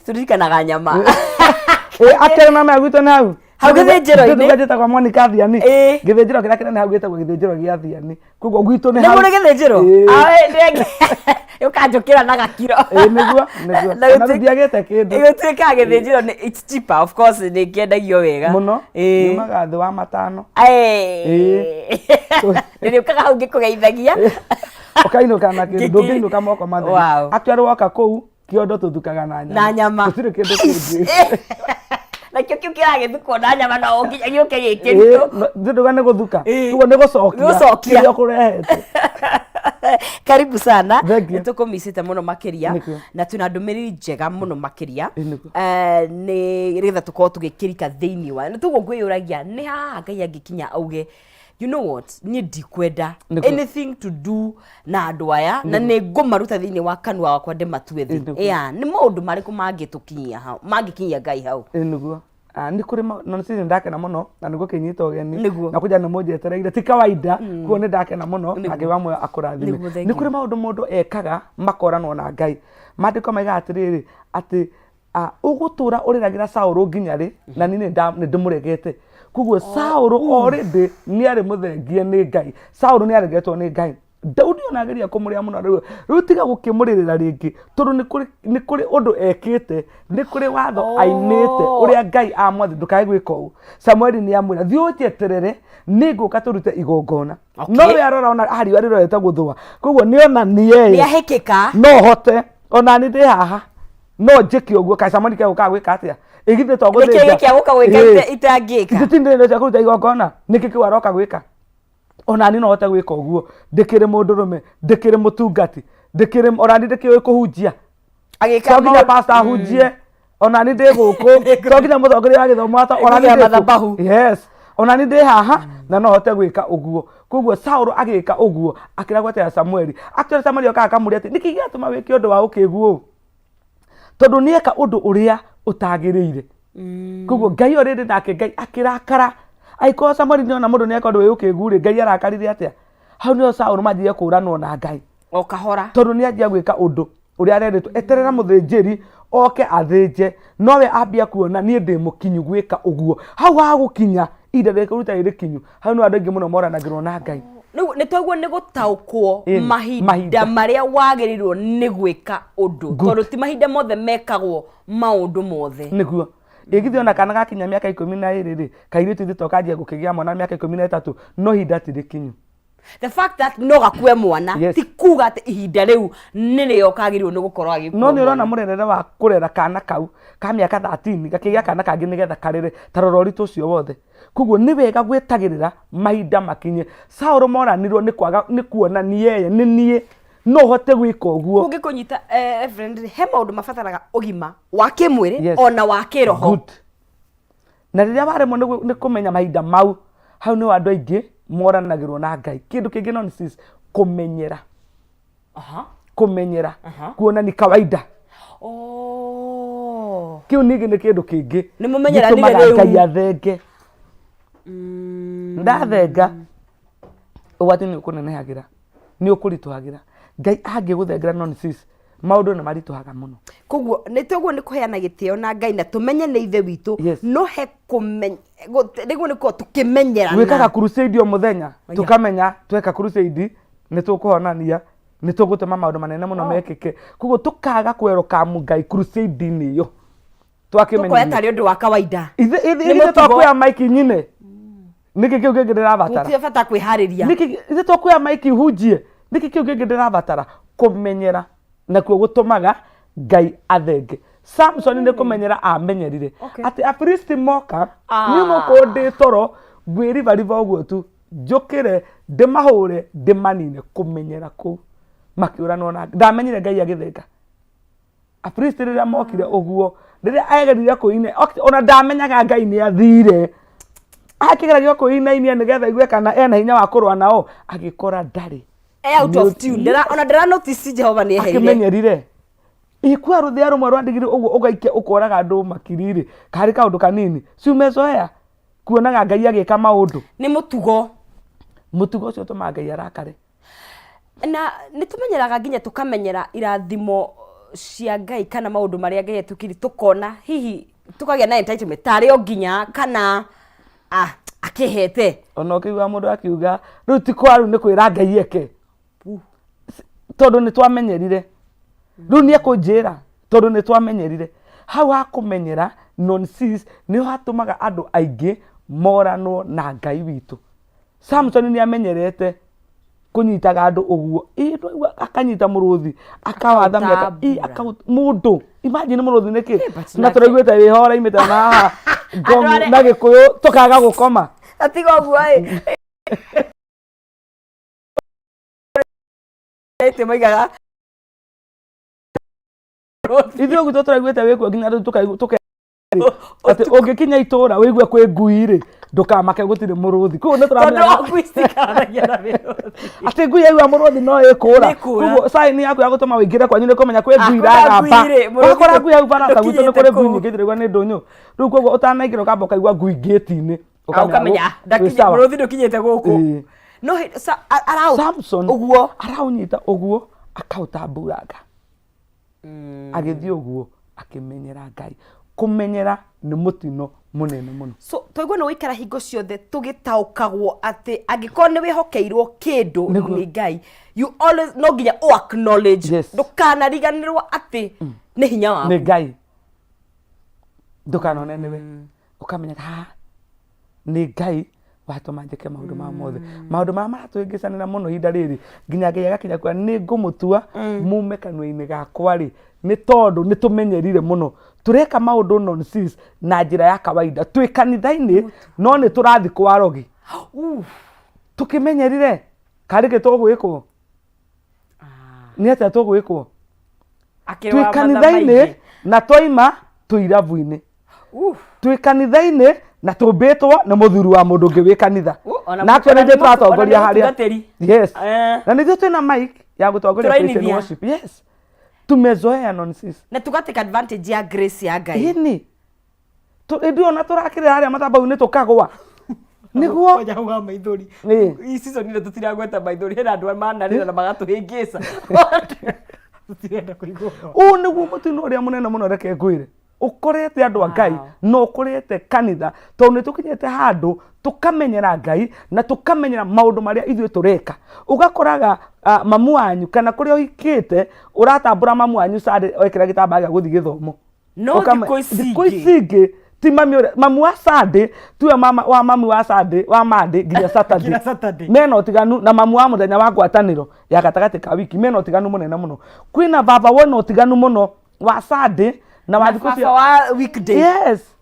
Tũririkanaga nyama. Akĩrĩ na maya gwitũ nĩ hau. Hau gĩthĩnjĩro-inĩ. Ndũga njĩtagwo Monica Thiani. Gĩthĩnjĩro kĩrĩa kĩnene hau gĩtagwo gĩthĩnjĩro gĩa Thiani. Koguo gwitũ nĩ Nĩ hau. mũrĩ gĩthĩnjĩro? Ĩĩ. Ah, ũkanjũkĩra na gakiro. Ĩĩ, nĩguo nĩguo. Na Ona ndiagĩte kĩndũ. Gũtuĩkaga gĩthĩnjĩro nĩ it's cheaper, of course, nĩ kĩendagio wega. Mũno. Yumaga thĩ wa 5. Ndĩrĩũkaga hau ngĩkũgeithagia. Ũkainũka na kĩndũ, ndũngĩinũka moko matheri. Actually woka kũu kĩondo tũthukaga na nyama. Na nyama. Gũtirĩ kĩndũ kĩngĩ. Nakĩo kĩu kĩragĩthukwo na nyama no nginya gĩũke gĩ kĩritũ. Ndũga nĩ gũthuka. Ũguo nĩ gũcokia. Gũcokia. Kĩrĩa ũkũrehete. Karibu sana. Thank you. Nĩ tũkũmicĩte mũno makĩria Nĩguo. na twĩna ndũmĩrĩri njega mũno makĩria. Nĩguo. Nĩ nĩgetha tũkorwo tũgĩkĩrika thĩinĩ wa nĩ tũguo ngwĩyũragia nĩ haha Ngai angĩkinya auge, "You know what, niĩ ndikwenda anything to do na andũ aya na nĩ ngũmaruta thĩinĩ wa kanua wakwa ndĩmatue thĩ." Nĩguo. Yeah, nĩ maũndũ marĩkũ mangĩtũkinyia hau, mangĩkinyia Ngai hau? Ĩĩ, nĩguo. Ah, nĩ kũrĩ na nĩ ndakena mũno na nĩguo kĩnyita ũgeni Nĩguo. na kũnja nĩ mũnjetereire ti kawaida kuo nĩ ndakena mũno na Ngai wa muoyo akũrathime. Nĩguo, thank Nĩ kũrĩ you. maũndũ mũndũ ekaga makoranwo na Ngai. Maandĩko maigaga atĩrĩrĩ, atĩ ũgũtũra ũrĩragĩra Saũlũ nginya rĩ, na niĩ nĩ ndĩmũregete? Koguo Saũlũ already nĩ arĩ mũthengie nĩ Ngai. Saũlũ nĩ aregetwo nĩ Ngai. Daudi ona ageria kũmũrĩa mũno rĩu rĩu tiga gũkĩmũrĩrĩra rĩngĩ, tondũ nĩ kũrĩ ũndũ ekĩte, nĩ kũrĩ watho ainĩte ũrĩa Ngai amwathire, "Ndũkae gwĩka ũũ." Samueli nĩ amwĩra, "Thiĩ ũnjeterere, nĩ ngũka tũrute igongona." No we arora ona riũa rĩrorete gũthũa, koguo nĩ ona niĩ Nĩ ahĩkĩka. no hote, ona niĩ ndĩ haha no njĩke ũguo. Kaĩ Samueli kegũkaga gwĩka atĩa? Ĩgithĩ to Nĩkĩ gũthĩnja? gĩkĩ agũka gwĩka itangĩka? Ithe ti ndĩrĩ cia kũruta igongona? Nĩkĩ kĩu aroka gwĩka? Ona niĩ no hote gwĩka ũguo, ndĩkĩrĩ mũndũrũme, ndĩkĩrĩ mũtungati, ndĩkĩrĩ ona niĩ ndĩkĩũĩ kũhunjia. Agĩka To nginya maũndũ- pastor ahunjie, ona niĩ ndĩ gũkũ. To nginya mũtongoria wa gĩthomo ona niĩ Nginya ndĩ kũ- mathabahu. Yes, ona niĩ ndĩ haha na no hote gwĩka ũguo. Koguo Saũlũ agĩka ũguo, akĩra gweterera Samueli. Actually Samueli okaga akamũria atĩ, "Nĩkĩ gĩatũma wĩke ũndũ wa ũkĩgu ũũ?" Tondũ nĩeka ũndũ ũrĩa ũtagĩrĩire. Koguo Ngai already nake Ngai akĩrakara. Angĩkorwo Samueli nĩona mũndũ nĩeka ũndũ wĩ ũkĩgu rĩ, Ngai arakarire atĩa? Hau nĩho Saũlũ manjirie kũranwo na Ngai. O kahora. Tondũ nĩanjia gwĩka ũndũ ũrĩa arerĩtwo, "Eterera mũthĩnjĩri oke athĩnje," nowe ambia kuona, "Niĩ ndĩ mũkinyu gwĩka ũguo." Hau ha gũkinya ihinda rĩa kũruta rĩrĩ kinyu, hau nĩho andũ aingĩ mũno moranagĩrwo na Ngai. Rĩu nĩ twaigua nĩ gũtaũkwo mahinda mahinda. marĩa wagĩrĩirwo nĩ gwĩka ũndũ, tondũ ti mahinda mothe mekagwo maũndũ mothe. Nĩguo. Ĩgithĩ ona kana gakinya mĩaka 12 rĩ, kairĩtu ithe to kanjia gũkĩgĩa mwana mĩaka 13, no ihinda ti rĩkinyu. The fact that no gakue mwana ti kuga atĩ ihinda rĩu nĩrĩo kagĩrĩirwo nĩ gũkorwo agĩkua No nĩ ũrona mwana. Mũrerere wa kũrera kana kau ka mĩaka 13 gakĩgĩa kana kangĩ nĩgetha karere, ta rora ũritũ ũcio wothe. Koguo nĩ wega gwĩtagĩrĩra mahinda makinye. Saũlũ moranirwo nĩ kwaga nĩ kuona niĩ nĩ niĩ no hote gwĩka ũguo. Ũngĩkũnyita Reverend, he maũndũ mabataraga ũgima wa kĩmwĩrĩ ona wa kĩroho. Good. Na rĩrĩa waremwo nĩ kũmenya mahinda mau, hau nĩho andũ aingĩ moranagĩrwo na Ngai. Kĩndũ kĩngĩ no sis, kũmenyera. Kũmenyera kuona ni kawaida. Kĩu ningĩ nĩ kĩndũ kĩngĩ Nĩ mũmenyeranire gĩtũmaga rĩu. Ngai athenge. Ndathenga, ũgwati nĩ ũkũnenehagĩra, nĩ ũkũritũhagĩra. Ngai angĩgũthengera no sis, maũndũ nĩ maritũhaga mũno. Koguo nĩ toguo nĩ kũheana gĩtĩo na Ngai na tũmenye nĩ ithe witũ. No he kũmenya rĩguo nĩ korwo tũkĩmenyerana. Gwĩkaga crusade o mũthenya, tũkamenya tweka crusade nĩ tũkũhonania, nĩ tũgũtũma maũndũ manene mũno mekĩke. Koguo tũkaga kwerũkamu Ngai crusade-inĩ ĩyo. Tũkoya tarĩ ũndũ wa kawaida. Ithe Nĩ mũtugo. Twakuoya maiki nyine, nĩkĩ kĩu kĩngĩ ndĩrabatara? Gũtirĩ bata kwĩharĩria. Nĩkĩ ithe twakuoya maiki hunjie, nĩkĩ kĩu kĩngĩ ndĩrabatara? Kũmenyera nakuo gũtũmaga Ngai athenge. Samson nĩ kũmenyera amenyerire atĩ Afilisti moka, niĩ mũkũũ ndĩ toro, ngwĩribariba ũguo tu, njũkĩre ndĩmahũre ndĩmanine. Kũmenyera kũu makĩũranwo na ndamenyire Ngai agĩthenga Afilisti rĩrĩa mokire ũguo, rĩrĩa agerire kũine, ona ndamenyaga Ngai nĩ athire. Akĩgeragia kũinainia nĩgetha aigue kana ena hinya wa kũrũa nao, agĩkora ndarĩ. E out of tune. Ona ndĩra notice Jehova nĩ eherire. Akĩmenyerire ikua rũthĩa rũmwe rwa ndigiri ũguo ũgaikia ũkoraga andũ makiri-rĩ, karĩ kaũndũ kanini? Si umezoea kuonaga Ngai agĩka maũndũ. Nĩ mũtugo. Mũtugo ũcio ũtũmaga Ngai arakare. Na nĩ tũmenyeraga nginya tũkamenyera irathimo. Cia Ngai kana maũndũ marĩa Ngai atwĩkĩire, tũkona hihi tũkagĩa na entitlement tarĩ o nginya kana akĩhete. Ona ũkĩigua mũndũ akiuga rĩu ti kwa rĩu nĩ kwĩra Ngai eke, tondũ nĩ twamenyerire, rĩu nĩ ekũnjĩra tondũ nĩ twamenyerire. Hau ha kũmenyera nonsense nĩho hatũmaga andũ aingĩ moranwo na Ngai witũ. Samson nĩ amenyerete kũnyitaga andũ ũguo. Ĩ, ndwaigua akanyita mũrũthi akawatha mĩaka ĩ, Akaũtambura. Mũndũ, imagine, mũrũthi nĩ kĩ? Eh, but na tũraiguĩte wĩhora imĩte na haha Andũ ngomu na Gĩkũyũ tũkaga gũkoma. Atiga ũguo ĩ ĩtĩ maigaga. Ithuĩ gwitũ tũraiguĩte wĩkuo nginya rĩu tũkaigua atĩ ũngĩkinya itũra wĩigue kwĩ ngui rĩ, ndũkamake, gũtirĩ mũrũthi. Koguo nĩ tondũ tũramenya o ngui cikaranagia na mĩrũthi. Atĩ ngui yaigua mũrũthi no ĩkũra. Nĩ kũra. Koguo sign yaku ya gũtũma wĩingĩre kwanyu nĩ kũmenya kwĩ ngui Ah, kwĩna ngui iragamba. rĩ, mũrũthi Ũgakora ngui hau barata gwitũ nĩ kũrĩ ndũkinyĩte ngui kũu. nyingĩ ndĩraigua nĩ ndũnyũ rĩu. Koguo ũtanaingĩra ũkamba ũkaigua ngui ngĩti-inĩ, ũkamenya wĩ ndakinya sawa. Mũrũthi ndũkinyĩte gũkũ. Ĩĩ. No araũ Samson ũguo araũnyita ũguo akaũtamburanga agĩthiĩ ũguo akĩmenyera Ngai. Kũmenyera nĩ mũtino mũnene mũno. So twaigua nĩ gũikara hingo ciothe tũgĩtaũkagwo atĩ angĩkorwo nĩ wĩhokeirwo kĩndũ nĩ Ngai, you always no nginya ũ acknowledge. Ndũkanariganĩrwo atĩ nĩ hinya waku. Nĩ Ngai, ndũkanone nĩwe, ũkamenya ha nĩ Ngai watũma njĩke maũndũ maya mothe. Maũndũ marĩa maratũhĩngĩcanĩra mũno ihinda rĩrĩ nginya Ngai agakinya kuga nĩ ngũmũtua mume kanua-inĩ gakwa rĩ, nĩ tondũ nĩ tũmenyerire mũno tũreka maũndũ nonsense na njĩra ya kawaida. Twĩ kanitha-inĩ no nĩ tũrathiĩ kwa rogi tũkĩmenyerire karĩ kĩ tũgwĩkwo nĩ atĩa tũgwĩkwo Akĩrĩ twĩ wa matha kanitha-inĩ maingĩ. Na twaima twĩ irabu-inĩ. Twĩ kanitha-inĩ na tũmbĩtwo nĩ mũthuri wa mũndũ ũngĩ wĩ kanitha. Ona na actually ona nĩ nĩ tũratongoria ona nĩ harĩa mũtungatĩri. Yes. Eh. Na nĩthuĩ twĩna mic ya gũtongoria Tũrainithia. Christian worship. Yes, tumezoea nonsense. Na tugatake advantage ya grace ya Ngai. Ĩni ithuĩ ona tũrakĩrĩra harĩa mathabahu-inĩ tũkagwa nĩguo Ngoja hau ha maithori. Ĩĩ. Hii season ĩno tũtiragweta maithori, hena andũ manarĩra na magatũhĩngĩca, tũtirenda kũigua ũhoro. Ũũ nĩguo mũtino ũrĩa mũnene mũno. Reke ngwĩre, ũkorete andũ a Ngai na ũkorete kanitha, tondũ nĩ tũkinyĩte handũ tũkamenyera Ngai na tũkamenyera maũndũ marĩa ithuĩ tũreka. Ũgakoraga mamu wanyu kana kũrĩa ũhikĩte ũratambũra mamu wanyu sande wekĩra gĩtambaya gĩa gũthiĩ gĩthomo. No thikũ ici thikũ ici ingĩ ti mami ũrĩa mamu wa Sunday tiwe mama wa mami wa Sunday wa Monday nginya Saturday. Nginya Saturday. Mena ũtiganu na mamu wa mũthenya wa ngwatanĩro ya gatagatĩ ka wiki, mena ũtiganu mũnene mũno. Kwĩna baba wena ũtiganu mũno wa Sunday na wa thikũ cia baba wa weekday. Yes,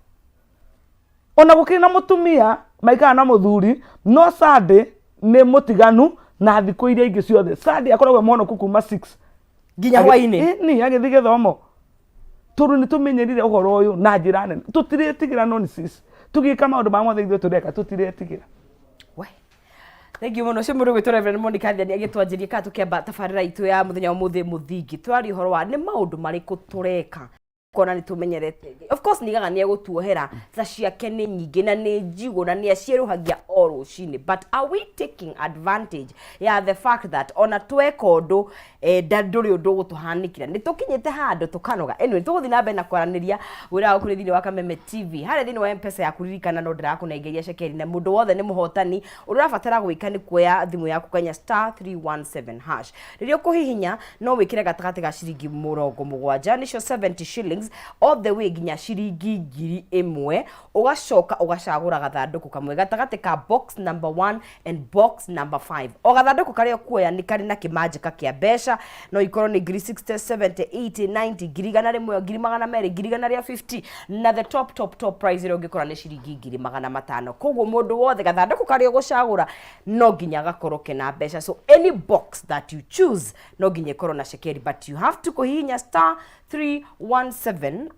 ona gũkĩrĩ na mũtumia maikara na mũthuri, no Sunday nĩ mũtiganu na thikũ iria ingĩ ciothe. Sunday akoragwo e mũhonoku kuma 6 nginya hwainĩ. Ĩni agĩthiĩ gĩthomo, tondũ nĩ tũmenyerire ũhoro ũyũ na njĩra nene. Tũtiretigĩra nonsense tũgĩka maũndũ marĩa mothe ithuĩ tũreka, tũtiretigĩra. We. Thank you mũno ũcio mũndũ gwĩtwo Reverend Monica Thiani agĩtwanjĩria kana tũkĩamba tabarĩra itũ ya mũthenya wa ũmũthĩ mũthingi. Tũraria ũhoro wa nĩ maũndũ marĩkũ tũreka kona nĩ tũmenyerete Ngai. Of course nigaga nĩ egũtuohera, tha ciake nĩ nyingĩ na nĩ njigũ na nĩ acierũhagia o rũcinĩ, but are we taking advantage ya the fact that ona tweka ũndũ ndũrĩ ũndũ ũgũtũhanĩkĩra? Nĩ tũkinyĩte handũ tũkanoga. Anyway, tũgũthiĩ na mbere na kwaranĩria wĩra waku nĩ thĩinĩ wa Kameme TV harĩa thĩinĩ wa Mpesa yaku. Ririkana no ndĩrakũnengeria cekeri na mũndũ wothe nĩ mũhotani. Ũrĩa ũrabatara gwĩka nĩ kuoya thimũ yaku kanya *317#. Rĩrĩa ũkũhihinya no wĩkĩre gatagatĩ ga ciringi 70, nĩcio 70 shillings, all the way nginya ciringi 1000. Ũgacoka ũgacagũra gathandũkũ kamwe gatagatĩ ka box number 1 and box number 5. O gathandũkũ karĩa ũkuoya nĩ karĩ na kĩmanjĩka kĩa mbeca, no ikorwo nĩ ngiri 60, 70, 80, 90, 100,000, 200,000, 150,000, na the top top top prize ĩrĩa ũngĩkora nĩ ciringi 500,000. Koguo mũndũ wothe gathandũkũ karĩa ũgũcagũra no nginya gakorwo kena mbeca. So any box that you choose no nginya ĩkorwo na cekeri, but you have to kũhihinya *317#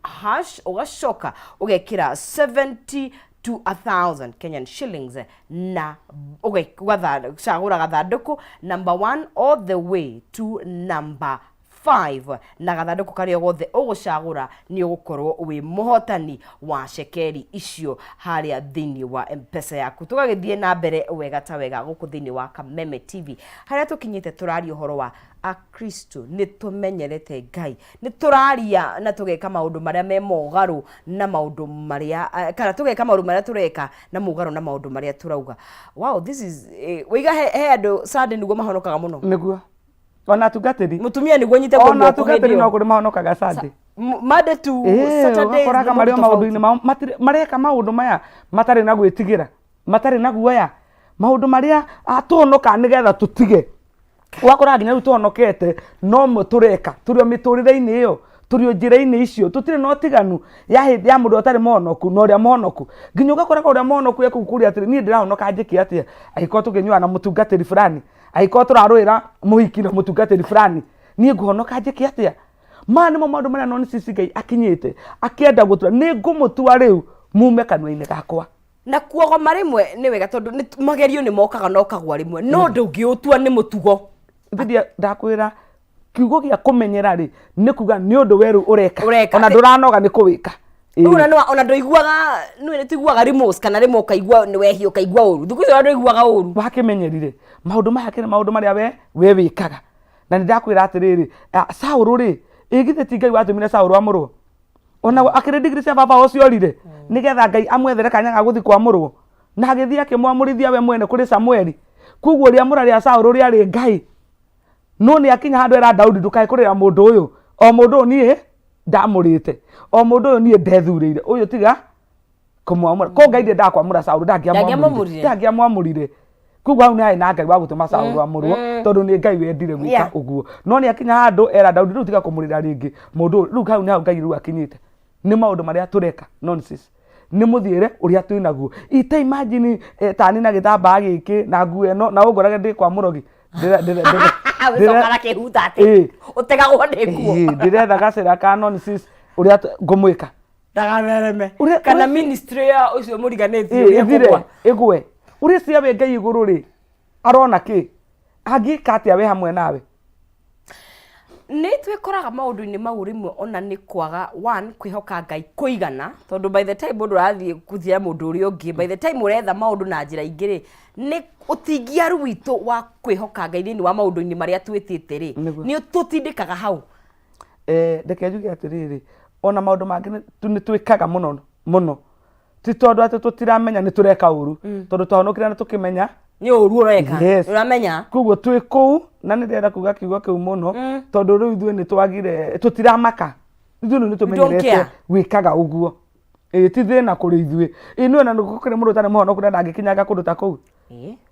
ũgacoka ũgekĩra 70 to 1000 Kenyan shillings na ũgacagũra gathandũkũ number 1 all the way to number 5 na gathandũkũ karĩa gothe ũgũcagũra nĩ ũgũkorwo wĩ mũhotani wa cekeri icio harĩa thĩinĩ wa mpesa yaku. Tũgagĩthiĩ na mbere wega ta wega gũkũ thĩinĩ wa Kameme TV harĩa tũkinyĩte tũraria ũhoro wa Akristo. Nĩ tũmenyerete Ngai, nĩ tũraria na tũgeka maũndũ marĩa me mũgarũ na maũndũ marĩa kana tũgeka maũndũ marĩa tũreka na mũgarũ na maũndũ marĩa tũrauga. Wow, this is waiga he andũ Sunday nĩguo mahonokaga mũno. Nĩguo ona atungatĩri. Mũtumia nĩguo nyite guo ona guoko hĩndĩ atungatĩri no ĩyo. kũrĩ mahonokaga Sunday. Monday to Saturday ũgakoraga nĩ marĩ o mũndũ maũndũ-inĩ tofauti. mao mareka maũndũ maya matarĩ na gwĩtigĩra, matarĩ na guoya, maũndũ marĩa tũhonokaga nĩgetha tũtige. Ũgakora nginya rĩu tũhonokete no mo tũreka, tũrĩ o mĩtũrĩre-inĩ ĩyo, tũrĩ o njĩra-inĩ icio, tũtirĩ na ũtiganu ya hĩndĩ ya mũndũ ũrĩa ũtarĩ mũhonoku na ũrĩa mũhonoku. Nginya ũgakoraga ũrĩa mũhonoku e kũu kũrĩa atĩrĩ, niĩ ndĩrahonoka njĩke atĩa angĩkorwo tũkĩnyuaga na mũtungatĩri fulani, angĩkorwo tũrarũĩra mũhiki na mũtungatĩri fulani, niĩ ngũhonoka njĩke atĩa? Maya nĩmo maũndũ marĩa nonsense Ngai akinyĩte akĩenda gũtua, nĩ ngũmũtua rĩu mume kanua-inĩ gakwa. Na kuogoma rĩmwe nĩ wega tondũ magerio nĩ mokaga na ũkagwa rĩmwe, no ndũngĩũtua nĩ mũtugo. Lydia, ndakwĩra kiugo gĩa kũmenyera rĩ nĩ kuga nĩ ũndũ werũ ũreka. Ũreka. Ona ndũranoga nĩ kũwĩka. Rĩu ona ona ndũiguaga, nĩ tũiguaga remorse kana rĩmwe ũkaigua nĩ wehia ũkaigua ũru. Thikũ icio ona ndũiguaga ũru. Wakĩmenyerire maũndũ maya kĩrĩ maũndũ marĩa we wĩkaga. Na nĩ ndakwĩra atĩrĩrĩ, Saũlũ rĩ, ĩ githĩ ti Ngai watũmire Saũlũ amũrwo? Ona akĩrĩ ndigiri cia baba wao ciorire, nĩgetha Ngai amwethere kanya ga gũthiĩ kwamũrwo. Na agĩthiĩ akĩmwamũrithia we mwene kũrĩ Samueli. Koguo rĩamũra rĩa Saũlũ rĩarĩ Ngai. No nĩ akinya handũ era Daudi ndũkae kũrĩra mũndũ ũyũ. O mũndũ ũyũ niĩ ndamũrĩte. O mũndũ ũyũ niĩ ndethurĩire. Ũyũ tiga kũmwamũra. Ko Ngai ndendaga kwamũra Saũlũ ndangĩamwamũrire. Ndangĩamwamũrire. Koguo hau nĩ harĩ na Ngai wa gũtũma Saũlũ amũrwo tondũ nĩ Ngai wendire gwĩka ũguo. No nĩ akinya handũ era Daudi rĩu tiga kũmũrĩra rĩngĩ mũndũ ũyũ. Rĩu hau nĩ hau Ngai rĩu akinyĩte. Nĩ maũndũ marĩa tũreka nonsense. Nĩ mũthiĩre ũrĩa twĩ naguo. Ita imagine tani na gĩtambaya gĩkĩ na nguo ĩno na ũngorage ndĩ kwa mũrogi. Wĩcoka na kĩhuta atĩ ũtegagwo nĩ nguo. Ndĩretha gacĩra ka nonsense ũrĩa ngũmwĩka. Ndagathereme. Kana ministry ya ũcio mũriganĩtie ũrĩa ĩthire ĩkũgwa. Ĩgwe. Ũreciria we Ngai igũrũ rĩ arona kĩ? Angĩka atĩa we hamwe nawe? Nĩ twĩkoraga maũndũ-inĩ mau rĩmwe ona nĩ kwaga one kwĩhoka Ngai kũigana, tondũ by the time mũndũ arathiĩ gũthiĩra mũndũ ũrĩa ũngĩ, by the time ũretha maũndũ na njĩra ingĩ rĩ, nĩ ũtingiaru witũ wa kwĩhoka Ngai thĩinĩ wa maũndũ-inĩ marĩa twĩtĩte rĩ, nĩ ũtũtindĩkaga hau. Reke njuge atĩrĩrĩ, ona maũndũ mangĩ nĩ twĩkaga mũno mũno, ti tondũ atĩ tũtiramenya nĩ tũreka ũru, tondũ twahonokire na tũkĩmenya nĩ ũru ũreka. Yes. Ũramenya. Koguo twĩ kũu, na nĩ ndĩrenda kuga kiugo kĩu mũno, tondũ rĩu ithuĩ nĩ twagire, tũtiramaka, ithuĩ rĩu nĩ tũmenyerete care. gwĩkaga ũguo. Ĩĩ ti thĩna kũrĩ ithuĩ. Ĩĩ nĩ ona gũkĩrĩ mũndũ ũtarĩ mũhonoku na ndangĩkinyanga kũndũ ta kũu.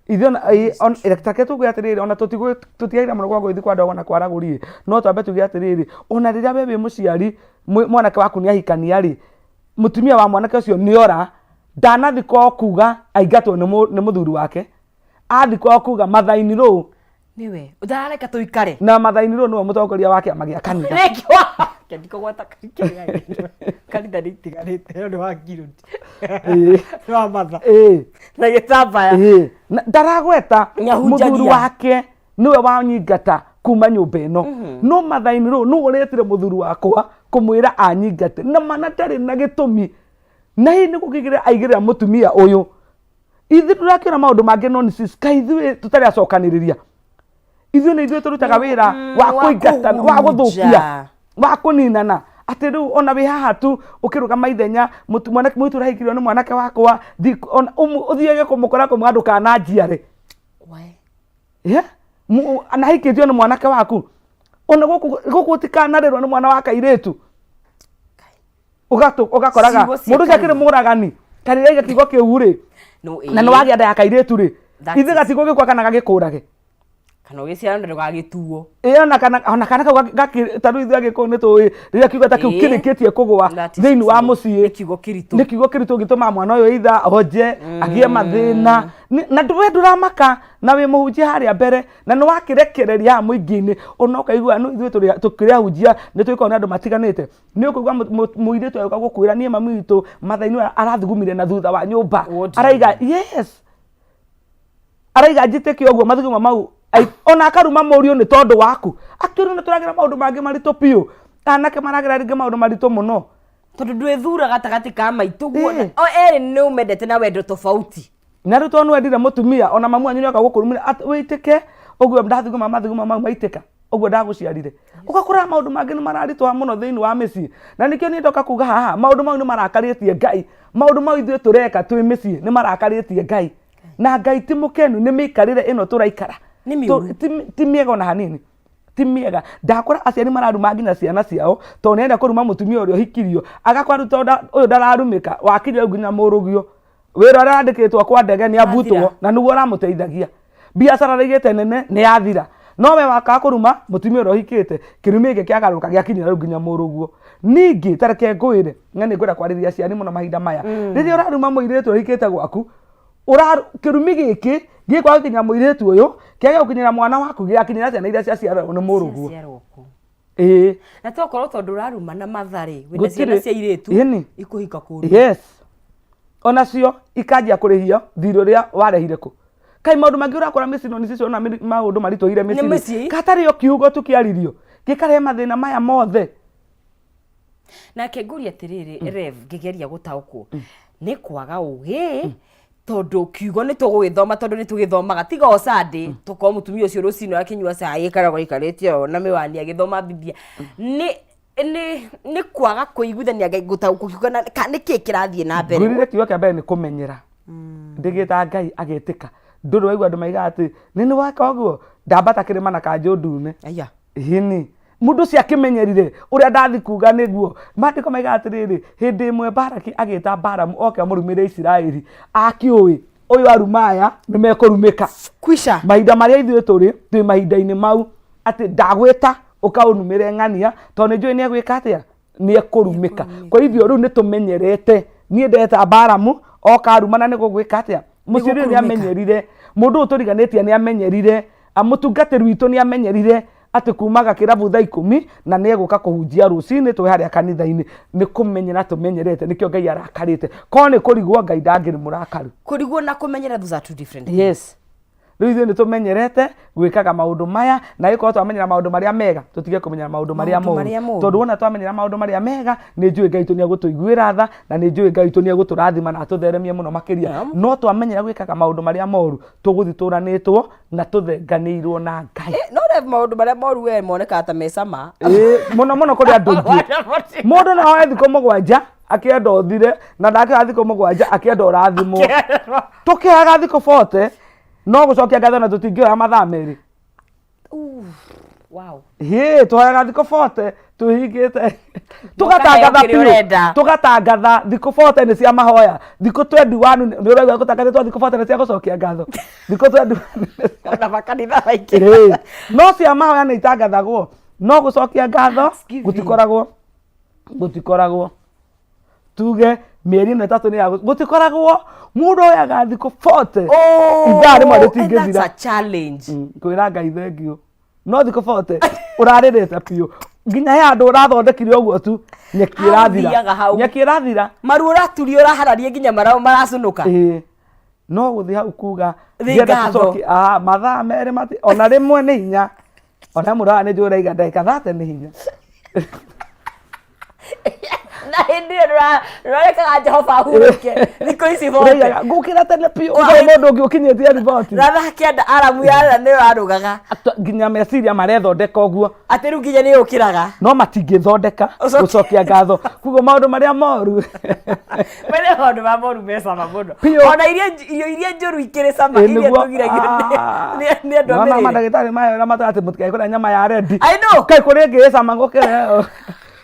Ithuĩ ona ĩĩ ta reke tuge atĩrĩrĩ, ona tũtiagĩrĩire mũno kwaga gũgĩthiĩ kwa ndogo na kwa aragũri ĩ, no twambe tuge atĩrĩrĩ, ona rĩrĩa we wĩ mũciari, mwanake waku nĩ ahikania rĩ, mũtumia wa mwanake ũcio nĩ ora, ndanathiĩ kwao kuga aingatwo nĩ mũthuri wake, athiĩ kwao kuga mathaini rũũ. Nĩwe ũtarareka tũikare. Na mathaini rũũ nĩwe mũtongoria wa kĩama gĩa kanitha. Rĩngĩ wa ndikũgweta kanitha nĩ itiganĩte, no nĩ wa Ngirũti. Ĩĩ. Nĩ wa matha. Ĩĩ. Na gĩtambaya. Ĩĩ. Na ndaragweta Nĩahunjagia. mũthuri wake nĩwe wanyingata kuma nyũmba ĩno, no mathaini rũũ nĩwe ũretire mũthuri wakwa kũmwĩra anyingate, na mana ndarĩ na gĩtũmi, na hihi nĩ gũkĩigĩrĩra aigĩrĩra mũtumia ũyũ. Ithuĩ tũrakĩona maũndũ mangĩ nonsense, kaĩ ithuĩ tũtarĩ acokanĩrĩria? Ithuĩ nĩ ithuĩ tũrutaga wĩra wa wa kũingatana, wa gũthũkia, kũhunja. wa kũninana, atĩ rĩu ona wĩ haha tu ũkĩrũgama ithenya, mwanake mũirĩtu ũrahikirio nĩ mwanake wakwa, ũthiage kũmũkora kũmwĩra ndũkananjiare. Why? Yeah? Na ahikĩtio nĩ mwanake waku, ona gũkũ ũtikanarĩrwo nĩ mwana wa kairĩtu. Ũgakoraga Ciugo cia mũndũ ũcio akĩrĩ kanua. mũragani, karĩrĩa aiga kiugo kĩu rĩ, No, na nĩ ĩĩ. wagĩa nda ya kairĩtu rĩ, That ithe is- gatigwo gĩkua kana gagĩkũrage. Kana ũgĩciara na ndũgagĩtuo. Ĩĩ, ona kana kau ta rĩu ithuĩ Agĩkũyũ nĩ tũĩ rĩrĩa kiugo ta kĩu Ĩĩ. kĩrĩkĩtie kũgũa That is thĩinĩ wa true. mũciĩ, Nĩ kiugo kĩritũ. Nĩ kiugo kĩritũ gĩtũmaga mwana ũyũ either onje, agĩe mathĩna. Na we ndũramaka na wĩ mũhunjia harĩa mbere, na nĩ wakĩrekereria haha mũingĩ-inĩ, ona ũkaigua no ithuĩ tũkĩrĩ ahunjia nĩ tũgĩkoragwo na andũ matiganĩte. Nĩ ũkũigua mũirĩtu agĩũka gũkwĩra niĩ mami witũ mathainĩ ũyũ arathugumire na thutha wa nyũmba. What do you Araiga, yes. Araiga njĩtĩke ũguo mathugumo mau Ona akaruma mũriũ nĩ tondũ waku. Akĩrũ nĩ tũragera maũndũ mangĩ maritũ biũ. Anake maragera rĩngĩ maũndũ maritũ mũno. Tondũ ndwĩthura gatagatĩ ka maitũ guo. Ĩĩ. O erĩ nĩ ũmendete na wendo tofauti. Na rĩu tondũ nĩwendire mũtumia, ona mamu wanyu nĩoka gũkũrumĩra atĩ wĩitĩke ũguo ndathuguma mathuguma mau maitĩka ũguo ndagũciarire. Ũgakora maũndũ mangĩ nĩ mararitũha mũno thĩinĩ wa mĩciĩ. Na nĩkĩo niĩ ndoka kuga haha, maũndũ mau nĩ marakarĩtie Ngai. Maũndũ mau ithuĩ tũreka twĩ mĩciĩ nĩ marakarĩtie Ngai. Na Ngai ti mũkenu nĩ mĩikarĩre ĩno tũraikara. Nĩ mĩũru. Ti mĩega ona hanini. Ti mĩega. Ndakora aciari mararuma nginya ciana ciao tondũ nĩarenda kũruma mũtumia ũrĩa ũhikirio. Agakora rĩu tondũ ũyũ ndararumĩka, wakinya rĩu nginya mũrũgio. Wĩra ũrĩa arandĩkĩtwo kwa ndege nĩ abutwo Athira. na nĩguo ũramũteithagia. Biacara araigĩte nene nĩ yathira. No we wakaga kũruma mũtumia ũrĩa ũhikĩte, kĩrumi gĩkĩ kĩagarũrũka gĩakinyĩra rĩu nginya mũrũguo. Ningĩ ta reke ngwĩre, na nĩ ngwenda kwarĩria aciari mũno mahinda maya. Rĩrĩa ũraruma mũirĩtu ũrĩa ũhikĩte gwaku, kĩrumi gĩkĩ gĩkwaga gũkinyĩra mũirĩtu ũyũ, kĩage gũkinyĩra mwana waku, gĩgakinyĩra ciana iria ciaciarwo nĩ mũrũguo. Ciaciarwo kũ? Ĩĩ. Na tokorwo tondũ ũraruma na matharĩ, wĩna Gũtirĩ. ciana cia airĩtu Ĩni. ikũhika kũndũ. Yes. Onacio ikanjia kũrĩhio thirĩ ũrĩa warehire kũ. Kaĩ maũndũ mangĩ ũrakora mĩciĩ no nĩcio ciona maũndũ maritũhire Nĩ mĩciĩ. mĩciĩ. Katarĩ o kiugo tu kĩaririo gĩkarehe mathĩna maya mothe. Nake ngũria atĩrĩrĩ, Rev, ngĩgeria gũtaũkwo nĩ kwaga ũgĩ, tondũ kiugo nĩ tũgũgĩthoma, tondũ nĩ tũgĩthomaga tiga o Sunday, tũkorwo mũtumia ũcio rũcinĩ akĩnyua cai ĩkaragwo aikarĩte o na mĩwani agĩthoma Biblia. Nĩ kwaga kũiguithania Ngai gũtaũkwo kiugo na nĩ kĩĩ kĩrathiĩ na mbere? Ngwĩrire kiugo kĩa mbere nĩ kũmenyera. Ndĩgĩta Ngai agetĩka. Ndũrĩ waigua andũ maigaga atĩ nĩ nĩ weka ũguo ndambata kĩrĩma na kanjũ ndune. Aya. Ĩni. Mũndũ ũcio akĩmenyerire ũrĩa ndathi kuga nĩguo. Maandĩko maigaga atĩrĩrĩ, hĩndĩ ĩmwe Baraki agĩta Balamu oke amũrumĩre Isiraeli. Akĩũĩ ũyũ aruma aya nĩ mekũrumĩka. Kwisha. Mahinda marĩa ithuĩ tũrĩ, twĩ mahinda-inĩ mau atĩ ndagwĩta ũkaũnumĩre ng'ania tondũ nĩ njũĩ nĩ egwĩka atĩa? Nĩ ekũrumĩka. Kwa hivyo rĩu nĩ tũmenyerete. Niĩ ndeta Balamu oka arumana nĩ gũgwĩka atĩa? Mũciĩ ũyũ nĩ amenyerire. Mũndũ ũyũ tũriganĩtie nĩ amenyerire. Mũtungatĩri witũ nĩ amenyerire atĩ kumaga kĩrabu thaa 10 na nĩ egũka kũhunjia rũcinĩ twĩ harĩa kanitha-inĩ. Nĩ kũmenyera tũmenyerete, nĩkĩo Ngai arakarĩte. Korwo nĩ kũrigwo Ngai ndangĩrĩ mũrakaru. Kũrigwo na kũmenyera those are two different things. Yes. Rĩu ithuĩ nĩ tũmenyerete gwĩkaga maũndũ maya, na gĩkorwo twamenyera maũndũ marĩa mega, tũtige kũmenyera maũndũ marĩa Maũndũ moru. marĩa moru. Tondũ wona twamenyera maũndũ marĩa mega, nĩ njũĩ Ngai witũ nĩ egũtũiguĩra tha, na nĩ njũĩ Ngai witũ nĩ egũtũrathima na atũtheremie mũno makĩria. No twamenyera gwĩkaga maũndũ marĩa moru, tũgũthiĩ tũranĩtwo na tũthenganĩirwo na Ngai. No Rev, maũndũ marĩa moru we monekaga ta me cama. Ĩĩ, mũno mũno kũrĩ andũ aingĩ. Mũndũ no ahoe thikũ 7 akĩenda ũthire, na ndakĩhoya thikũ 7 akĩenda ũrathimwo. Tũkĩhoyaga thikũ 40 no gũcokia ngatho na tũtingĩhoya mathaa 2. Wow. Hĩ, tũhoyaga thikũ 40 twĩhingĩte. Tũgatangatha kĩrĩa biũ. ũrenda. Tũgatangatha thikũ 40 nĩ cia mahoya. Thikũ 21 nĩ ũraigua gũtangathĩtwo thikũ 40 nĩ cia gũcokia ngatho. Thikũ 21 nĩ cia Ona makanitha maingĩ. Ĩĩ. No cia mahoya nĩ itangathagwo. No gũcokia ngatho Thanksgiving. gũtikoragwo. Gũtikoragwo. Tuge mĩeri ĩno 3 nĩ ya gũtikoragwo. Mũndũ oyaga thikũ 40. Oh, Ithaa rĩmwe and rĩtingĩthira. that's a challenge. Kwĩra Ngai thengiũ. No thikũ 40 ũrarĩrĩte biũ. Nginya he handũ ũrathondekire ũguo tu nyeki Hau ĩrathira. ũthiaga hau. Nyeki ĩrathira. Maru ũraturia ũrahararia nginya maracunuka. Ĩĩ. No gũthiĩ hau kuga Thĩ ndienda ngatho. tũcokie, mathaa 2 mati ona rĩmwe nĩ hinya. Ona mũndũ haha nĩ njũĩ ũraiga ndagĩka 30 nĩ hinya. Na hĩndĩ ĩyo ndũrarekaga Jehova ahurũke thikũ ici bote. Ũraigaga ngũkĩra tene biũ ũkore mũndũ ũngĩ ũkinyĩtie riboti. Na thaa 9 aramu yara nĩ ũrarugaga. Nginya meciria marethondeka ũguo. Atĩ rĩu nginya nĩ ũkĩraga. No matingĩthondeka gũcokia ngatho. Koguo maũndũ marĩa moru. Marĩa maũndũ ma moru me cama mũno. Biũ. Ona irio iria njũru ikĩrĩ cama Ĩ, iria nĩguo. tũgiragio nĩ andũ a Nona mĩrĩre. mandagĩtarĩ mayora matara atĩ mũtikae kũrĩa nyama ya rendi. I know. Kaĩ kũrĩ ĩngĩ ĩ cama gũkĩra ĩyo.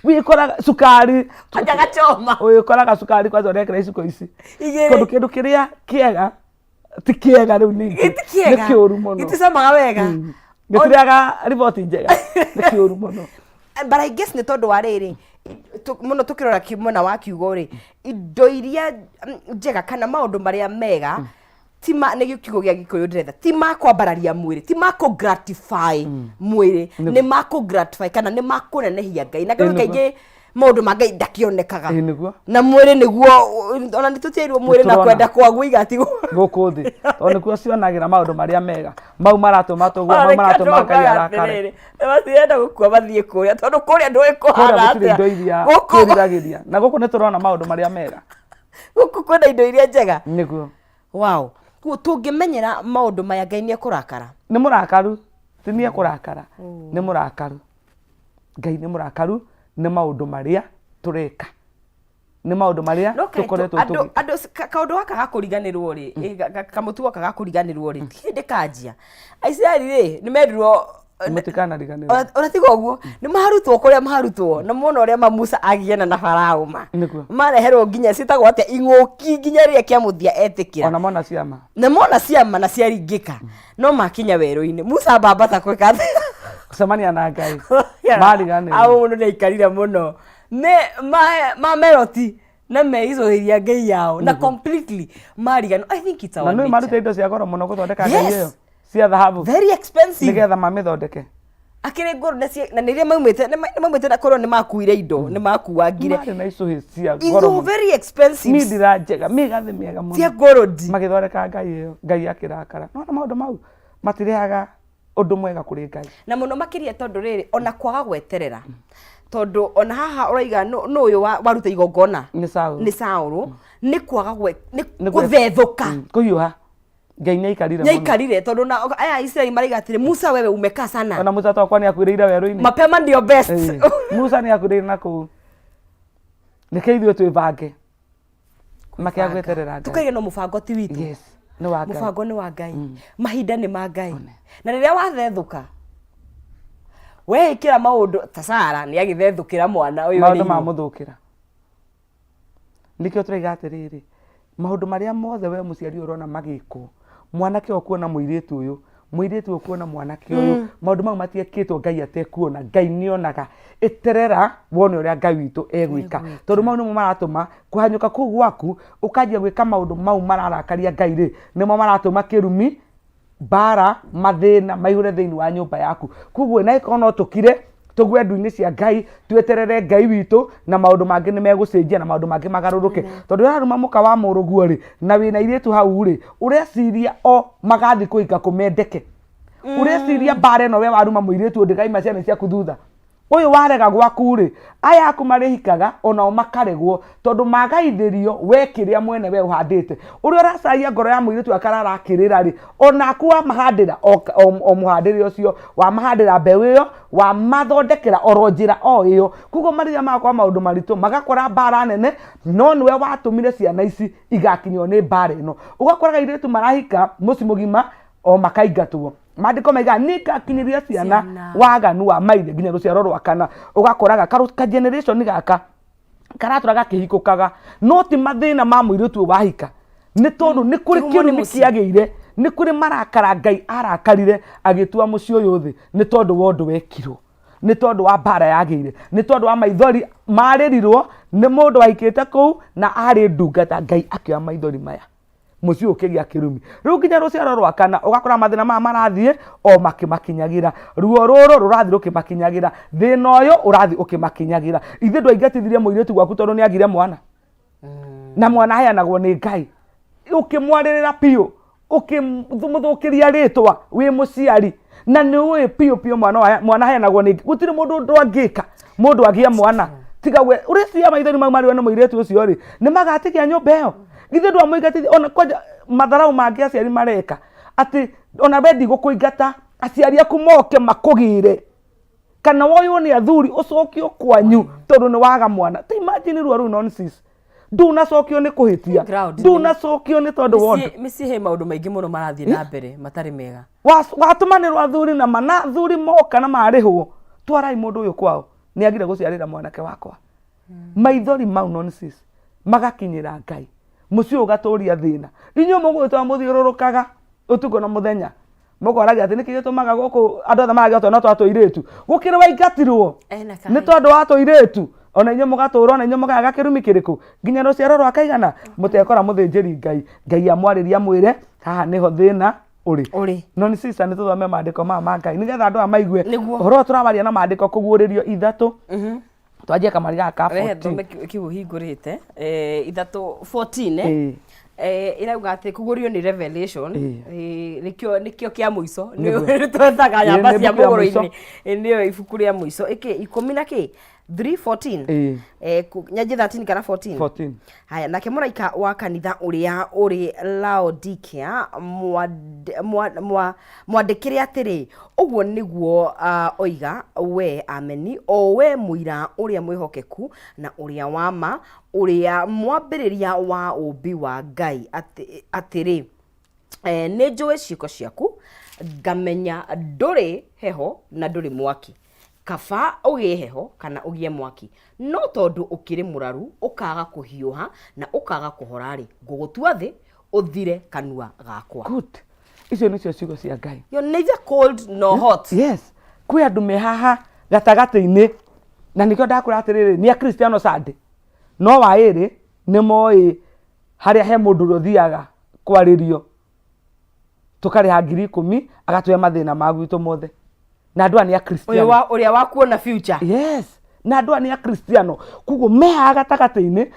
Wĩkoraga cukari. Anja gachoma. Wĩkoraga cukari kwanza ũrekĩra iciko ici. Igĩrĩ. Tondũ kĩndũ kĩrĩa kĩega ti kĩega rĩu ningĩ. Ti kĩega. Nĩ kĩũru mũno. Gĩticamaga wega. Gĩtirĩaga riboti njega. Nĩ kĩũru mũno. But I guess nĩ tondũ wa rĩrĩ, mũno tũkĩrora mwena wa kiugo rĩ, indo iria njega kana maũndũ marĩa mega ti ma, nĩ kiugo gĩa Gĩkũyũ ndĩretha, ti ma kwambararia mwĩrĩ, ti ma kũ gratify mwĩrĩ, nĩ ma kũ gratify kana nĩ ma kũnenehia Ngai. Na kaingĩ kaingĩ Maũndũ ma Ngai ndakĩonekaga. Ĩĩ, nĩguo. Na mwĩrĩ nĩguo, ona nĩ tũtiairwo mwĩrĩ na Nĩtũrona. kwenda kwaguo igatigwo gũkũ thĩ, tondũ nĩkuo cionagĩra maũndũ marĩa mega. Mau maratũma tũgwe, mau maratũma Ngai arakare. Matirenda gũkua mathiĩ kũrĩa, tondũ kũrĩa ndũĩ kũrĩa kũhana gũtirĩ atĩa. indo iria Gũkũ twĩriragĩria, na gũkũ nĩ tũrona maũndũ marĩa mega. Gũkũ kwĩna indo iria njega. Nĩguo. Wow. Koguo tũngĩmenyera maũndũ maya, Ngai nĩ ekũrakara. Nĩ mũrakaru, ti nĩ ekũrakara, nĩ mũrakaru. Ngai nĩ mũrakaru nĩ maũndũ marĩa tũreka, nĩ maũndũ marĩa No kaĩ tũkoretwo andũ tũgĩka. Andũ kaũndũ gaka gakũriganĩrwo rĩ, kamũtugo gaka gakũriganĩrwo rĩ, ti hĩndĩ kanjia. Aisiraeli rĩ, nĩ merirwo Mũtikanariganĩrwo. Ona tiga ũguo, nĩ maharutwo kũrĩa maharutwo, na mona ũrĩa ma Musa agiana na Farao ma. Mareherwo nginya ciĩtagwo atĩa, ing'ũki, nginya rĩrĩa kĩamũthia etĩkĩra. Ona mona ciama. Na mona ciama na ciaringĩka, no makinya werũ-inĩ, Musa ambambata gwĩka atĩa? Gũcemania na Ngai. Mariganĩrwo. Au mũndũ nĩ aikarire mũno. Nĩ mameroti na meicũhĩria ngai yao na completely mariganĩrwo. I think it's Na our nĩ nature. marute indo cia goro mũno gũthondeka ngai Yes. ĩyo cia thahabu. Very expensive. Nĩgetha mamĩthondeke. Akĩrĩ ngũrũ na nĩ iria maumĩte, nĩ maumĩte na korwo nĩ makuire indo, nĩ makuangire. Marĩ na icũhĩ cia goro indo mũno. Very expensive. Mindira njega, mĩgathĩ mĩega mũno. Cia ngũrũndi. Magĩthondeka ngai ĩyo, Ngai akĩrakara. Nona maũndũ mau matirehaga ũndũ mwega kũrĩ Ngai. Na mũno makĩria tondũ rĩrĩ, ona kwaga gweterera, tondũ ona haha ũraiga nũ ũyũ waruta igongona? Nĩ Saũlũ. Nĩ Saũlũ. Nĩ kwaga nĩ Nĩ gũthethũka. Kũhiũha. Ngai nĩ aikarire mũno. Nĩaikarire, tondũ na aya Isiraeli maraiga atĩrĩ, "Musa, wewe umekaa sana." Ona Musa twakwa nĩ akuĩrĩire werũ-inĩ. Mapema ndio best. Ĩĩ. Musa nĩ akuĩrĩire na kũu. Reke ithuĩ twĩbange. Makĩaga gweterera Ngai. Tukaiga no mũbango ti witũ. Yes, nĩ wa Ngai. Mũbango nĩ wa Ngai, mahinda nĩ ma Ngai, na rĩrĩa wathethũka weĩkĩra maũndũ ta Sara nĩ agĩthethũkĩra mwana ũyũ maũndũ erĩirwo. Mamũthũkĩra. Nĩkĩo tũraiga atĩrĩrĩ, maũndũ marĩa mothe we mũciari ũrona magĩkwo, mwanake ũyũ kuona mũirĩtu ũyũ, mũirĩtu ũyũ kuona mwanake ũyũ, maũndũ mau matiekĩtwo Ngai atekuona. Ngai nĩonaga. Ĩterera wone ũrĩa Ngai witũ egwĩka, tondũ mau nĩmo maratũma kũhanyũka kũu gwaku ũkanjia gwĩka maũndũ mau mararakaria Ngai rĩ, nĩmo maratũma kĩrumi, mbara, mathĩna maihũre thĩinĩ wa nyũmba yaku. Koguo na ĩkorwo no tũkire tũgwe ndu-inĩ cia Ngai, tweterere Ngai witũ, na maũndũ mangĩ nĩ megũcenjia na maũndũ mangĩ magarũrũke. Tondũ ũraruma mũka wa mũrũguo rĩ, na wĩna airĩtu hau rĩ, ũreciria o magathiĩ kũhika kũmendeke? Ũreciria mbara ĩno we waruma mũirĩtu ũyũ ndĩkaima ciana ciaku thutha? Ũyũ warega gwaku rĩ, aya aku marĩhikaga onao makaregwo, tondũ magaithĩrio we kĩrĩa mwene we ũhandĩte. Ũrĩa ũracaia ngoro ya mũirĩtu akara arakĩrĩra rĩ, onaku wamahandĩra o mũhandĩre ũcio, wamahandĩra mbeũ ĩyo, wamathondekera oro njĩra o ĩyo. Koguo marĩrĩa magakora maũndũ maritũ, magakora mbara nene, no nĩwe watũmire ciana ici igakinywo nĩ mbara ĩno. Ũgakoraga airĩtu marahika mũciĩ mũgima o makaingatwo. Maandĩko maigaga nĩngakinyĩria ciana Ciana. waganu wa maithe nginya rũciaro rwa kana. Ũgakoraga ka generation gaka karatũra gakĩhikũkaga, no ti mathĩna ma mũirĩtu ũyũ wahika, nĩ tondũ nĩ kũrĩ Kĩhumo nĩ kĩrumi mũciĩ. kĩagĩire, nĩ kũrĩ marakara Ngai arakarire agĩtua mũciĩ ũyũ thĩ, nĩ tondũ wa ũndũ wekirwo, nĩ tondũ wa mbara yagĩire, nĩ tondũ wa maithori marĩrirwo nĩ mũndũ wahikĩte kũu na arĩ ndungata. Ngai akĩoya maithori maya, mũciĩ ũyũ ũkĩgĩa kĩrumi. Rĩu nginya rũciaro rwa kana ũgakora mathĩna maya marathiĩ o makĩmakinyagĩra, ruo rũrũ rũrathiĩ rũkĩmakinyagĩra, thĩna ũyũ ũrathiĩ ũkĩmakinyagĩra. Ithuĩ ndwaingatithirie mũirĩtu gwaku tondũ nĩ agire mwana, na mwana aheanagwo nĩ Ngai. Ũkĩmwarĩrĩra biũ, ũkĩmũthũkĩria rĩtwa wĩ mũciari, na nĩ ũĩ biũ biũ mwana aheanagwo nĩ Ngai. Gũtirĩ mũndũ ũndũ angĩka mũndũ agĩe mwana tiga we. Ũreciria maithori mau marĩo nĩ mũirĩtu ũcio rĩ, nĩ magatigia nyũmba ĩyo? Githĩ ndwamũingatithia? Ona kwanja matharau mangĩ aciari mareka atĩ ona we ndigũkũingata, aciari aku moke makũgĩre, kana woywo nĩ athuri ũcokio kwanyu tondũ nĩ waga mwana. Ta imagine ruo rũu, nonsense. Ndunacokio nĩ kũhĩtia, Ground. ndunacokio nĩ tondũ wa ũndũ. Mĩciĩ he maũndũ maingĩ mũno marathiĩ na mbere matarĩ mega. Watũmanĩrwo athuri na mana athuri moka na marĩhwo, twarai mũndũ ũyũ kwao, nĩ agire gũciarĩra mwanake wakwa. Maithori mau, nonsense, magakinyĩra Ngai, mũciĩ ũyũ ũgatũria thĩna. Inyuĩ mũgwĩtwa mũthiũrũrũkaga ũtukũ na mũthenya, mũkoragia atĩ nĩkĩ gĩtũmaga gũkũ andũ othe maragĩa twana twa tũirĩtu, gũkĩrĩ waingatirwo Ena nĩ tondũ wa tũirĩtu. Ona inyuĩ mũgatũra, ona inyuĩ mũkaga kĩrumi kĩrĩkũ nginya rũciaro rwa kaigana mũtekora mũthĩnjĩri Ngai, Ngai amwarĩria amwĩre haha nĩho thĩna ũrĩ. Ũrĩ. No nĩ sister, nĩ tũthome maandĩko maya ma Ngai nĩgetha andũ aya maigue Nĩguo. ũhoro ũyũ tũrawaria na maandĩko. Kũguũrĩrio 3. Twanjie kamari gaka ka Rehe 14. thome kiugo hingũrĩte 3 14 eh? Ĩrauga atĩ kũgũrio nĩ Revelation. Nĩkĩo kĩa mũico. Nĩguo. Twethaga namba Nĩ cia ibuku rĩa mũico. mũgũrũ-inĩ. Nĩyo ibuku rĩa mũico ĩkĩ ikũmi na kĩ 3 14. Nyanjie 13 kana 14? 14. Haya, nake mũraika wa kanitha ũrĩa ũrĩ Laodikia mwandĩkĩre atĩrĩ, ũguo nĩguo oiga we Ameni, o we mũira ũrĩa mwĩhokeku na ũrĩa wa ma, ũrĩa mwambĩrĩria wa ũũmbi wa Ngai, atĩrĩ, nĩ njũĩ ciĩko ciaku, ngamenya ndũrĩ heho na ndũrĩ mwaki. Kaba ũgĩe heho kana ũgĩe mwaki, no tondũ ũkĩrĩ mũraru, ũkaga kũhiũha na ũkaga kũhora-rĩ, ngũgũtua thĩ ũthire kanua gakwa. Good. Icio nĩcio ciugo cia Ngai. You're neither cold nor hot. Yes. Kwĩ andũ me haha gatagatĩ-inĩ na nĩkĩo ndakwĩra atĩrĩrĩ, nĩ akristiano Sunday no wa ĩrĩ nĩ moĩ harĩa he mũndũ ũrĩa ũthiaga kwarĩrio tũkarĩha 10,000 agatũhe mathĩna ma gwitũ mothe, na andũ aya nĩ Ũyũ akristiano. wa ũrĩa wa kuona future. Yes, na andũ aya nĩ akristiano, koguo mehaha gatagatĩ-inĩ,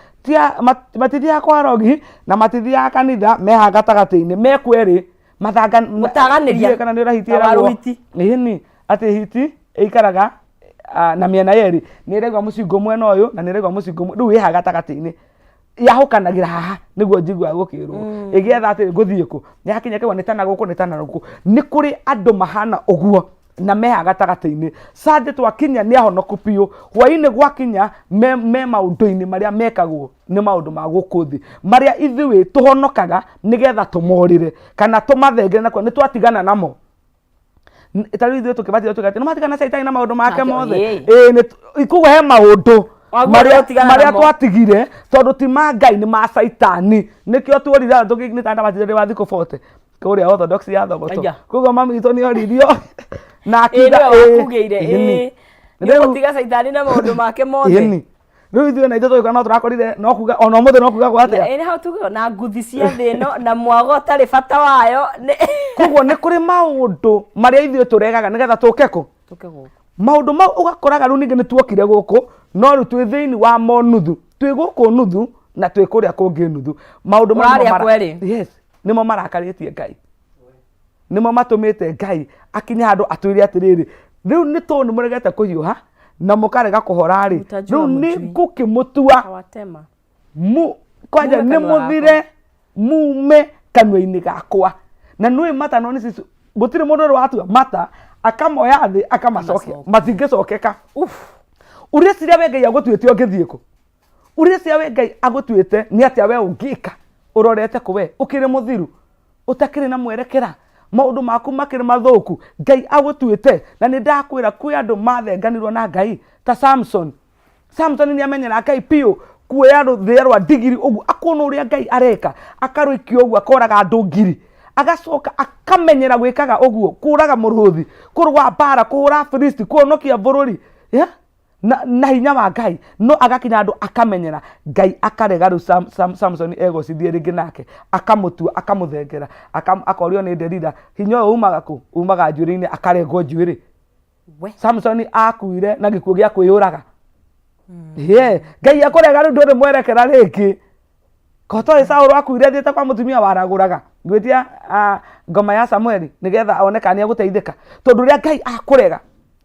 matithiaga kwa rogi na matithiaga kanitha, mehaha gatagatĩ-inĩ mekwerĩ mathanga. Gũtaganĩria. Ndiũĩ kana nĩ ũrahiti Ta ĩragwo. waruhiti. Ĩni atĩ hiti ĩikaraga na mĩena yerĩ, nĩ ĩraigua mũcingo mwena ũyũ na nĩ ĩraigua mũcingo rĩu ĩhaha gatagatĩ-inĩ, yahũkanagĩra haha nĩguo njiguaga gũkĩrwo ĩgĩetha atĩ ngũthiĩ kũ, yakinya kĩgwa nĩ tana gũkũ nĩ tana gũkũ. Nĩ kũrĩ andũ mahana ũguo na meha gatagatĩ-inĩ. Sunday twakinya nĩ ahonoku biũ, hwainĩ gwakinya me maũndũ-inĩ marĩa mekagwo nĩ maũndũ ma gũkũ thĩ marĩa ithuĩ tũhonokaga nĩgetha tũmorĩre kana tũmathengere, na nĩ twatigana namo. Ta rĩu ithuĩ tũkĩbatithio tũkĩatĩ nĩ matigana na caitani na maũndũ make Make, mothe. ĩĩ. Ĩĩ, koguo he maũndũ Waguo nĩũtigana marĩa namo. twatigire tondũ ti ma Ngai, nĩ ma caitani. Nĩkĩo tuorire tũkĩnĩtandabatithio ndĩ wa thikũ 40 kũrĩa Orthodox ya Thogoto. Aya. Koguo mami witũ nĩ oririo na Ĩĩ, akiuga nĩwe wakugĩire, ĩni. ĩĩ. Nĩ ũgũtiga caitani na maũndũ make mothe. Ĩni. Rĩu ithuĩ na ithuĩ tũgĩkora no tũrakorire no kuga ona ũmũthĩ no kuga gwa atĩa. Ĩĩ, nĩ hau tugaga na nguthi cia thĩ ĩno na mwago ũtarĩ bata wayo Koguo nĩ kũrĩ maũndũ marĩa ithuĩ tũregaga nĩgetha tũke kũ Tũke gũkũ. Maũndũ mau ũgakoraga rĩu ningĩ nĩ tuokire gũkũ, no rĩu twĩ thĩinĩ wa mo nuthu, twĩ gũkũ nuthu na twĩ kũrĩa kũngĩ nuthu. Maũndũ mau nĩmo Ũrarĩa kwerĩ. Yes, nĩmo marakarĩtie Ngai, nĩmo matũmĩte Ngai akinye handũ atwĩre atĩrĩrĩ, rĩu nĩ tondũ nĩ mũregete kũhiũha na mũkarega kũhora-rĩ, Mũtajua rĩu nĩ mũjui. ngũkĩmũtua Kawatema. mu kwanja Mume nĩ kanua mũthire mume kanua-inĩ gakwa. Na nĩ mata no nĩ cicu gũtirĩ mũndũ ũrĩ watua mata akamoya thĩ akamacokia. Akamacokia. Matingĩcokeka. Ũreciria we Ngai agũtuĩte ũngĩthiĩ kũ? Ũreciria we Ngai agũtuĩte nĩ atĩa we ũngĩka ũrorete kũ? We ũkĩrĩ mũthiru, ũtakĩrĩ na mwerekera, maũndũ maku makĩrĩ mathũku, Ngai agũtuĩte. Na nĩ ndakwĩra kwĩ andũ mathenganirwo na Ngai ta Samson. Samson nĩ amenyera Ngai biũ, kuoya rũthĩa rwa ndigiri ũguo akona ũrĩa Ngai areka, akarũikia ũguo akoraga andũ ngiri, agacoka akamenyera gwĩkaga ũguo, kũraga mũrũthi, kũrũa mbara, kũhũra Afilisti, kũhonokia bũrũri, yeah? Na hinya wa Ngai, no agakinya andũ akamenyera Ngai akarega. Rĩu Samson egocithie rĩngĩ nake akamũtua akamũthengera, akorio nĩ Delila, hinya ũyũ umaga kũ? Umaga njuĩrĩ-inĩ, akarengwo njuĩrĩ. We. Samson akuire na gĩkuũ gĩa kwĩyũraga. Yeah. Ngai akũrega rĩu ndũrĩ mwerekera rĩngĩ. Kotoĩ Saũlũ akuire athiĩte kwa mũtumia waragũraga gwĩtia ngoma ya Samueli nĩgetha one kana nĩegũteithĩka, tondũ rĩrĩa Ngai akũrega,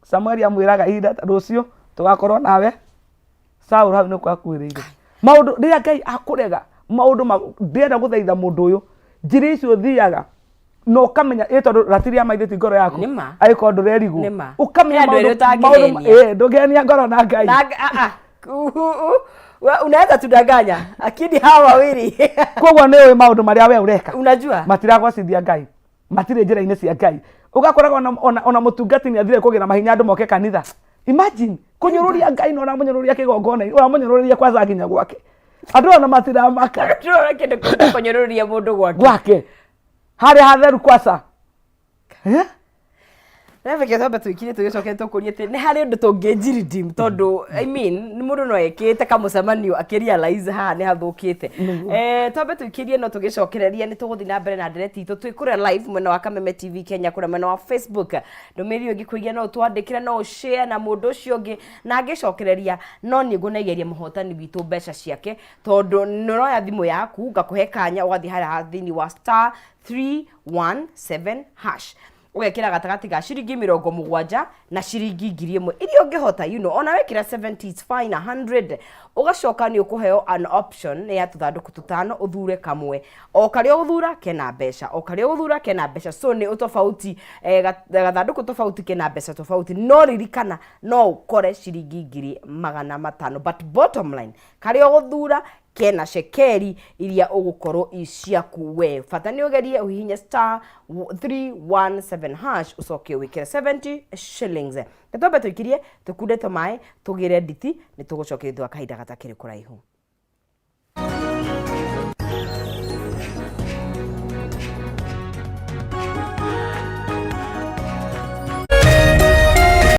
Samueli amwĩraga ihinda rũciũ tũgakorwo nawe. Saũlũ hau nĩkuo akuĩrĩire. Maũndũ rĩrĩa Ngai akũrega maũndũ ndĩrenda gũthaitha mũndũ ũyũ, njĩra icio ũthiaga na ũkamenya ĩ tondũ ratiri ya maithe ti ngoro yaku. Nĩ ma. Angĩkorwo ndũrerigwo Nĩ ma. ũkamenya He andũ erĩ maũndũ ũtangĩhenia. ĩ, ndũngĩhenia ngoro na Ngai. Na, ah, ah. We, unaweza tudanganya lakini hawa wawili. Koguo nĩ ũĩ maũndũ marĩa we ũreka Unajua matiragocithia Ngai, matirĩ njĩra-inĩ cia Ngai. Ũgakoraga ona mũtungati nĩ athire kũgĩra mahinya andũ moke kanitha. Imagine kũnyũrũria Ngai na ũramũnyũrũria kĩgongona, ũramũnyũrũria kwanza nginya gwake, andũ ona matiramaka. Ndĩrona kĩndũ kĩngĩ kũnyũrũria mũndũ gwake. Gwake harĩa hatheru kwaca. Eh? Reke twambe tũikirie tũgĩcoke tũkũrie atĩ nĩ harĩ ũndũ tũngĩnjiridim tondũ, I mean, nĩ mũndũ no ekĩte kamũcemanio akĩrealize haha nĩ hathũkĩte. Twambe tũikirie no tũgĩcokereria nĩ tũgũthiĩ na mbere na ndereti itũ twĩ kũrĩa live mwena wa Kameme TV Kenya kũrĩa mwena wa Facebook. Ndũmĩrĩri ĩyo ĩngĩkũigia no ũtwandĩkĩre, no ũshare na mũndũ ũcio ũngĩ na angĩcokereria no niĩ ngũneigeria mũhotani witũ mbeca ciake tondũ nĩ ũroya thimũ yaku ngakũhe kanya ũgathiĩ harĩa thĩinĩ wa *317# ũgekĩra gatagatĩ ga ciringi 70 na ciringi 1000 iria ũngĩhota, ona wekĩra 70 is fine, 100. Ũgacoka nĩ ũkũheo an option ya tũthandũkũ tũtano, ũthure kamwe. O karĩa ũgũthura kena mbeca, o karĩa ũgũthura kena mbeca, so nĩ ũtofauti, gathandũkũ tofauti kena mbeca tofauti. No ririkana no ũkore ciringi 500,000, but bottom line, karĩa ũgũthura kena cekeri iria ũgũkorwo i ciaku we. Bata nĩ ũgerie ũhihinye *317# ũcoke wĩkĩre 70 shillings. Nĩtwambe tũikirie tũkunde tũmaĩ tũgĩre nditi, nĩ tũgũcokeria thutha wa kahinda gatakĩrĩ kũraihu.